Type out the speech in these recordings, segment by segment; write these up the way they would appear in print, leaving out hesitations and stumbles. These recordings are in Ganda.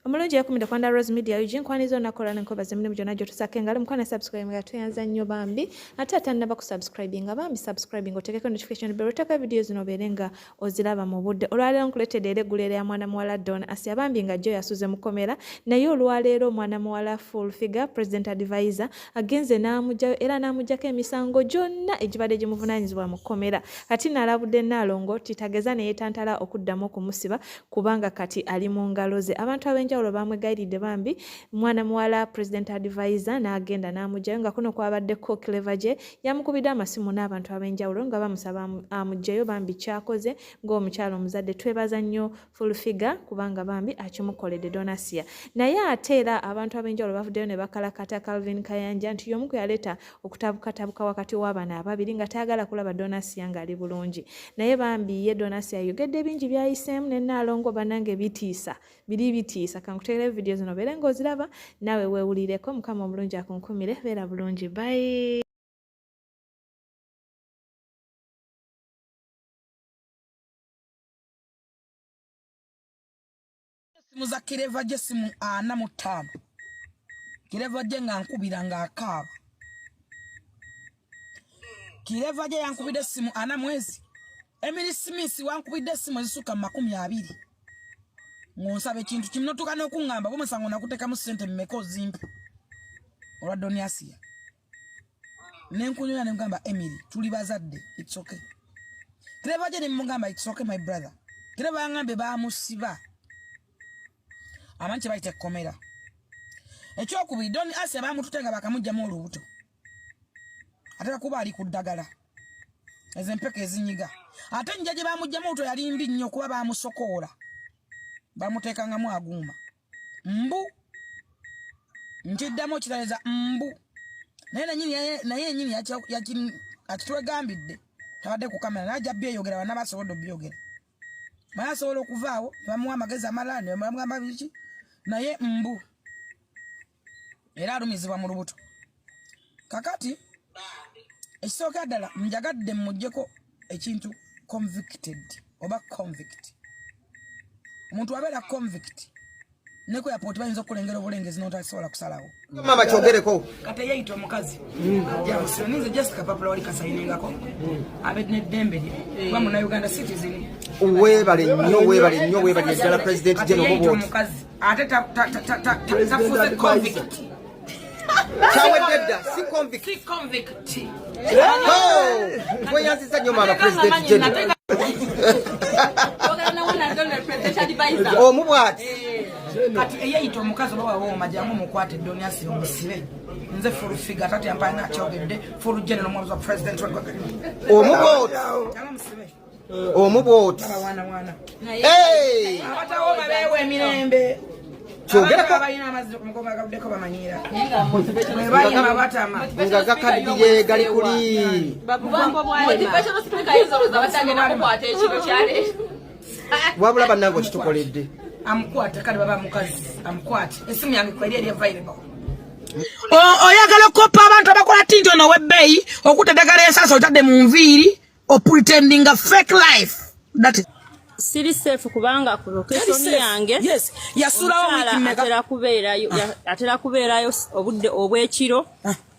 Omulungi yakumide kwanda Rose Media UG nkwaniza onakola nenkoba zemirimu gyonna gyotusako engalo mukwana subscribe nga tweyanza nnyo bambi ate atannaba kusubscribinga bambi subscribing otekeko notification bell oteka video zino obeere nga oziraba mu budde. Olwaleero nkuleetedde era eggulo erya mwana muwala Don Asia bambi nga jjo yasuze mukomera naye olwaleero omwana muwala full figure president advisor agenze n'amugyayo era n'amuggyako emisango gyonna egibadde gimuvunaanyizibwa mu kkomera. Kati nalabudde Nnaalongo titageza ne yeetantala okuddamu okumusiba kubanga kati ali mu ngalo ze. Abantu ab'enjawulo baamwegayiridde bambi mwana muwala president advisor n'agenda n'amugyayo nga kuno kwabaddeko Clever J yamukubidde amasimu n'abantu ab'enjawulo nga bamusaba amuggyeyo bambi kyakoze ng'omukyala omuzadde. Twebaza nnyo Full Figure kubanga bambi akimukoledde Donasia. Naye ate era abantu ab'enjawulo bavuddeyo ne bakalakata Calvin Kayanja nti y'omu ku yaleeta okutabukatabuka wakati w'abano ababiri nga tayagala kulaba Donasia ng'ali bulungi. Naye bambi ye Donasia ayogedde bingi by'ayiseemu ne Nnaalongo bannange bitiisa biri bitiisa. Kankuteereyo vidiyo zino obeere ng'oziraba naawe weewulireko. Mukama omulungi akunkumire, beera bulungi, bye. Esimu za Kireva gye simu 45. Kireva gye nga nkubira nga akaaba. Kireva gye yankubidde esimu 40 mwezi. Emily Smith wankubidde esimu ezisukka mu 20. Ng'onsaba ekintu kimu n'otuuka n'okuŋŋamba bw'omusango nakuteekamu ssente mmeka ozimpe olwa Doniasia. Ne nkunyola ne nkugamba Emily tuli bazadde it's okay. Kireva gye ne mmugamba it's okay my brother. Kireva yangambe baamusiba. Amanyi kye bayita ekkomera. Ekyokubiri Don Asia baamutute nga bakamugyamu olubuto. Atera kuba ali ku ddagala. Ezo empeke ezinyiga. Ate enjja gye baamugyamu olubuto yali mbi nnyo kuba baamusokoola. Bamuteekangamu aguuma. Mbu nkiddamu okiraleza mbu naye naye yenyini akitwegambidde tabadde ku kamera naye ajja byeyogera bana basobodde obyogera naye asobola okuvaawo ne bamuwa amagezi amalala ne bamugamba biki naye mbu era alumizibwa mu lubuto. Kakati ekisookera ddala njagadde mmuggyeko ekintu convicted oba convict. Omuntu abeera convict ne ku airport bayinza okukulengera obulengezi n'otasobola kusalawo. Mama kyogereko. Kati eyeyita omukazi jamusiro ninze Jessica Papula wali kasayiningako abe n'eddembe lye kuba munnayuganda citizen. Weebale nnyo, weebale nnyo, weebale ddala President Kati General eyeyita Bobot. omukazi ate tafuze convict. Kyawedde dda, si convict. Si convict. Oh, tweyanziza nnyo maama President General. Omu bw'ati. Kati eyeyita omukazi oba wawooma jangu mukwate Doniasi omusibe. Nze full figure tati yampaye nakyogedde full general omwabuzi wa president wa ggwanga. Omu bw'oti. Jangu musibe. Omu bw'oti. Baba wana wana. Hey! Abatawooma beewa emirembe. Kyogereko. Abantu abalina amazzi ku mugongo agavuddeko bamanyiira. Bwe bayima batama. Nga gakaddiye gali kuli. Wabula bannange okitukoledde. Amukwate kale baba mukazi amukwate. Esimu yange kweri eri available. Oyagala okukoppa abantu abakola tinti ono ow'ebbeeyi okutta eddagala ensaasa otadde mu nviiri o pretending a fake life. That is siri safe kubanga ku location yange. Yes, yasulawo omukyala wiki mmeka? Atera kubeerayo obudde obw'ekiro.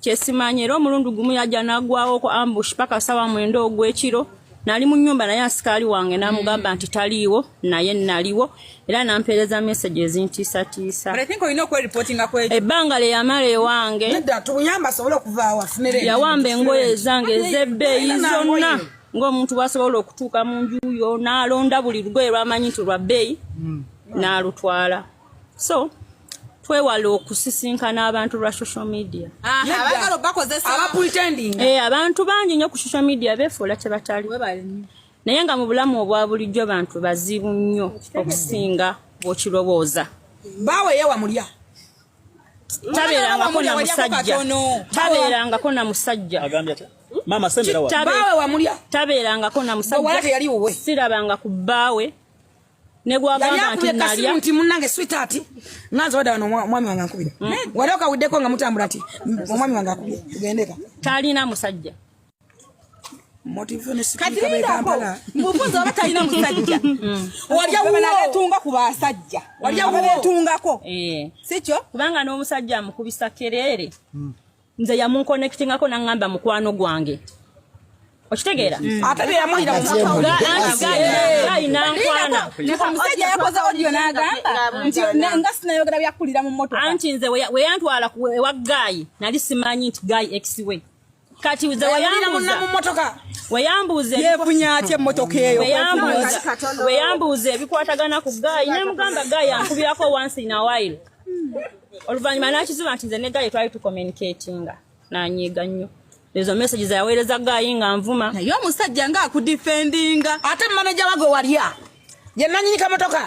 Kyesimanyi era omulundi gumu yajja n'agwawo ku ambush paka ssaawa 9 ogw'ekiro. Nali mu nnyumba naye asikaali wange n'amugamba nti taliiwo, naye naliwo era n'ampeereza message ezintiisatiisa. But I think olina okwereportinga ku ekyo. Ebbanga lye yamala ewange. Nedda, tumuyambe asobole okuvaawo afune rent. Yawamba engoye zange ez'ebbeeyi Alina zonna. n'engoye. Ng'omuntu bw'asobola okutuuka mu nju yo n'alonda buli lugoye lw'amanyi nti lwa bbeeyi n'alutwala. So twewale okusisinkana abantu lwa social media. Abaagala obakozesa. Aba pretending. Abantu bangi nnyo ku social media beefuula kye batali. Naye nga mu bulamu obwa bulijjo bantu bazibu nnyo okusinga bw'okirowooza. Baawe ye wamulya. Tabeerangako na Wamulya, walyako musajja. katono. Tabeerangako na musajja. Agambye atya? Maama sembera wa. Baawe wamulya. Tabeerangako na musajja. Bwe wala teyali wuwe. Sirabanga ku bbaawe. Ne gwagamba Yali nti akubye kasimu nalya. nti munnange sweetheart, nganze wadda wano omwami wange ankubira. Wali okawiddeko nga mutambula nti omwami wange akubye, tugendeka. Talina musajja. Kati lindako mubufunze oba talina musajja hmm. Walya wuwo ku basajja walya wuwo beetungako eh. Sikyo kubanga n'omusajja amukubisa kereere hmm. Nze yamunkonectingako naŋŋamba mukwano gwange okitegeera hmm. Ate beyamuyira nankwana omusajja yakoze audio n'agamba nti nga sinayogera byakulira mu mmotoka anti nze weyantwala ewa gaayi nali simanyi nti gaayi ex we kati nze weyambuuza yefunya atya emmotoka eyo weyambuuza ebikwatagana ku gaayi nemugamba gaayi ankubirako once in a while oluvannyuma n'akizuba nti nze ne gaayi twali tucommunicatinga nanyiiga nnyo ezo message zayaweereza gaayi nga nvuma naye omusajja nga akudifendinga ate maneja wagwe walya ye nanyini kamotoka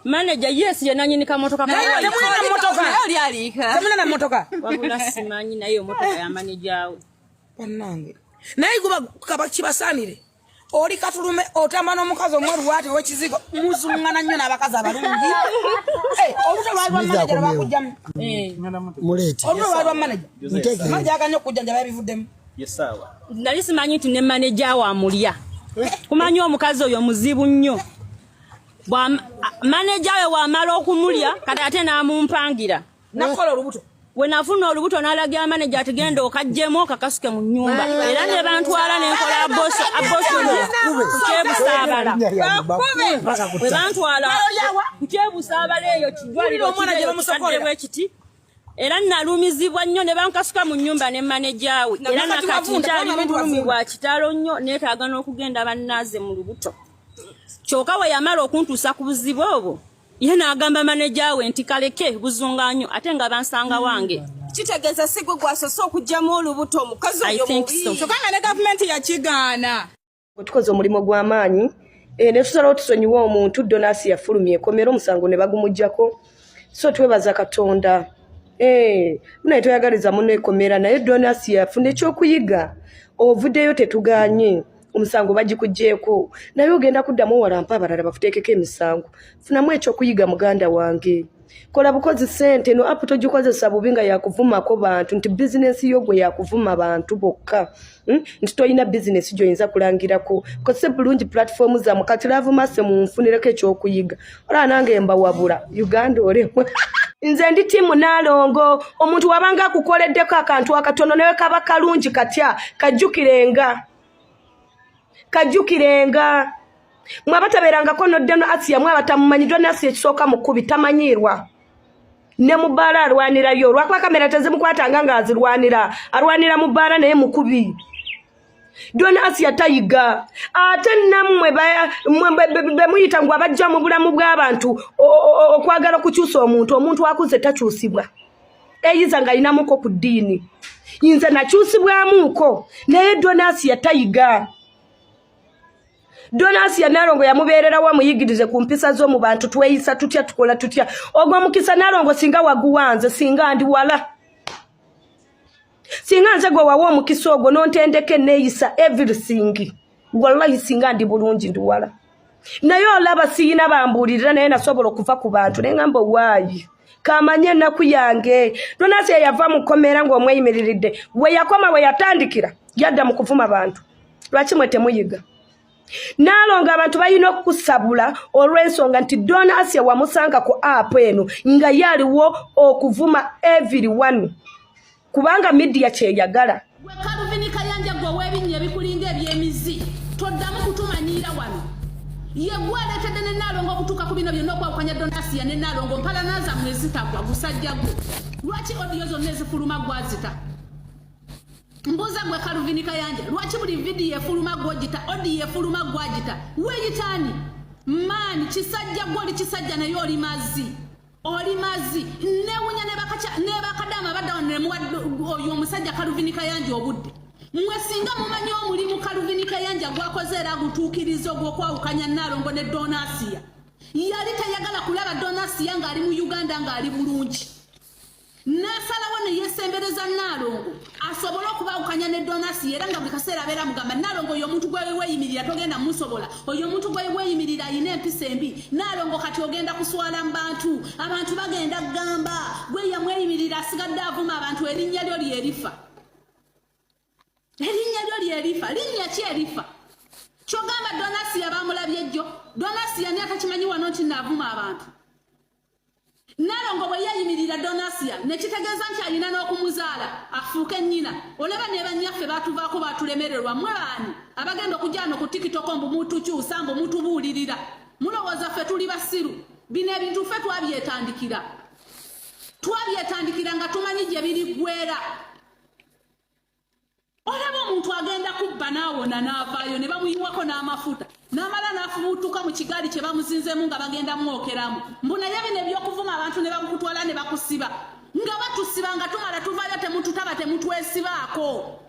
manager yes ye nanyini kamotoka temulina na motoka wabula simanyi naye omotoka ya manager we bannange naye guba kaba kibasaanire oli katulume otamba n'omukazi omweru bwati owekizigo muzungana nnyo n'abakazi abalungi eh, oluto lwali lwa manager lwakujjamu eh. oluto lwali lwa manager manager aganye okujjanjaba yabivuddemu nali simanyi nti ne manager wa mulya kumanyi omukazi oyo muzibu nnyo maneja we wamala okumulya kati ate n'amumpangira nakola olubuto we nafuna olubuto n'alagira maneja ati genda okaggyemu okakasuke mu nnyumba era ne bantwala ne nkola abosono ku kyebusaabala we bantwala ku kyebusaabala eyo kidwaliro kikadde bwe kiti era nalumizibwa nnyo ne bankasuka mu nnyumba ne maneja we era nakati nkyali mu bulumi bwa kitalo nnyo neetaaga n'okugenda bannaaze mu lubuto kyoka we yamala okuntuusa ku buzibu obwo ye n'agamba maneja we nti kaleke buzunga nnyo ate nga bansanga wange kitegeeza si gwe gwasose okugyamu olubuto omukazi oyo mubi kyokka nga ne gavumenti yakigaana Tukoze omulimu gw'amaanyi eh, ne tusalawo tusonyiwe omuntu Donasi yafulumya ekomera omusango ne bagumuggyako so twebaza Katonda eh, munaye toyagaliza muno ekomera naye Donasi yafuna ekyokuyiga ovuddeyo tetuganye omusango bagikugyeko naye ogenda kuddamu owalampa abalala bakuteekeko emisango funamu ekyokuyiga muganda wange kola bukozi sente no app togikozesa bubi nga yakuvumako bantu nti bizinensi yo gwe yakuvuma bantu bokka hmm? nti tolina bizinensi gyoyinza kulangirako kozese bulungi platform zamu kati love mase munfunireko ekyokuyiga olaba nange mbawabula uganda olemwe nze ndi tiimu naalongo omuntu wabanga akukoleddeko akantu akatono nawe kaba kalungi katya kajjukirenga kajjukirenga mwe abatabeerangako nodda no asiya mwe abatamumanyi donasi ekisooka mukubi tamanyiirwa ne mu bbaala alwanirayo lwakuba kamera tezimukwatanga ng'azirwanira alwanira mu bbaala naye mukubi don asiya tayiga ate nammwe bemuyita ngu abajja mu bulamu bw'abantu okwagala okukyusa omuntu omuntu akuze takyusibwa eyiza nga alinamuko ku ddiini nze nakyusibwamuuko naye donasiya tayiga Donasi ya Nalongo yamubeererawo amuyigirize ku mpisa z'omu bantu tweyisa tutya tukola tutya ogwo mukisa Nalongo singa waguwanze singa ndi wala singa nze gwe wawa omukisa ogwo n'ontendeka eneeyisa everything wallahi singa ndi bulungi ndi wala naye olaba siyina bambuulirira naye nasobola okuva ku bantu naye ngamba waayi kamanye ennaku yange Donasi yeyava mu kkomera ng'omweyimiriridde we yakoma we yatandikira yadda mu kuvuma bantu lwaki mwe temuyiga naalongo abantu balina okukusabula olw'ensonga nti don asia wamusanga ku app eno nga ye aliwo okuvuma every one kubanga midiya kyeyagala gwe kaluvini kayanja gwe ow'ebinnya ebikulinga eby'emizi toddamu kutumanyiira wano ye gwe aleetedde ne naalongo okutuuka ku bino byonna okwawukanya donasiya ne naalongo mpalana zammwe ezitagwa gusajja gwe lwaki odiyo zonna ezifuluma gwazita Mbuuza gwe Calvin Kayanja, lwaki buli vidiyo efuluma gwogita, odiyo efuluma gwagita? Weeyitaani maani kisajja gwe oli kisajja naye oli mazzi oli mazzi newunya nebakadaama abadda wano nemuwa oyo omusajja Calvin Kayanja obudde mwe singa mumanyi omulimu Calvin Kayanja gwakoze era agutuukiriza ogw'okwawukanya Nnaalongo ne Donasiya yali tayagala kulaba Donasiya ng'ali mu Uganda ng'ali bulungi N'asalawo ne yeesembereza Nnaalongo asobole okubaawukanya ne Donasiya era nga buli kaseera abeera amugamba, Nnaalongo oyo omuntu gwe weeyimirira togenda mmusobola, oyo omuntu gwe weeyimirira alina empisa embi, Nnaalongo kati ogenda kuswala mu bantu, abantu bagenda kugamba gwe yamweyimirira asigadde avuma abantu erinnya lyo lye lifa. Erinnya lyo lyerifa. Linnya ki erifa? Kyogamba Donasiya bamulabye jjo. Donasiya ni atakimanyi wano nti naavuma abantu. Nalongo bwe yeeyimirira Donasiya ne kitegeeza nti alina n'okumuzaala afuuke nnyina. Olaba ne bannyaffe baatuvaako baatulemererwa. Mmwe baani abagenda okujja wano ku tikitoko mbu mutukyusa mbu mutubuulirira? Mulowooza ffe tuli basiru? Bino ebintu ffe twabyetandikira. Twabyetandikira nga tumanyi gye biriggweera. Olaba omuntu agenda kubba n'awona n'avaayo ne bamuyiwako n'amafuta n'amala n'afubutuka mu kigaali kye bamuzinzeemu nga bagenda mwokeramu mbu naye bino eby'okuvuma abantu ne bakutwala ne bakusiba nga batusiba nga tumala tuvaayo temututaba temutwesibaako.